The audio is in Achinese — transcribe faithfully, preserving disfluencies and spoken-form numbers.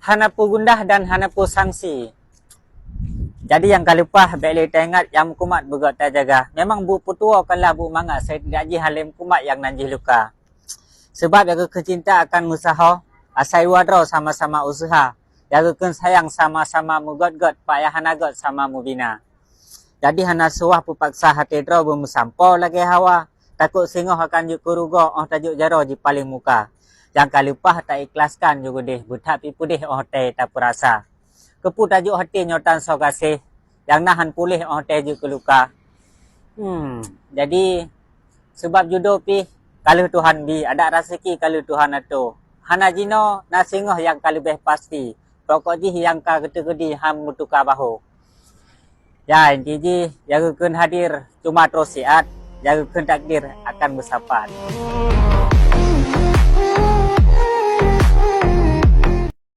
Hana peugundah dan hana peusangsi. Jadi nyang ka leupah bék lé taingat, nyang meukumat beugét tajaga. Memang buet peutuwoe kan lah buet mangat, seutidakjih hana lé meukumat nyang nan jih luka. Sabab nyang geukheun cinta akan meusaho, asai dua droe sama-sama useuha. Nyang geukheun sayang sama-sama meugét-gét, payah hana gét sama meubina. Jadi hana suwah peupaksa até droe beumeusampoe lagée hawa, takot singoh akan jeuet keu rugoe óh tajok jaroe jipaléng muka. Nyang ka leupah taikhlaskan jeuet keudeh, beuthat pih peudeh óh tée tapeurasa. Keupeue tajok até nyoe tan soe gaséh, nyang na han puléh óh tée jeuet keu luka. Hmm, jadi, sabab judoe pih ka lheueh Tuhan bi, adak raseuki ka lheueh Tuhan ato. Hana jinoe na singoh nyang ka leubeh pasti, pokok jih nyang ka geuteukeuji han meutuka baho. Ya, inti jih, nyang geukheun hadir cuma troh siat, nyang geukheun takdir akan meusapat.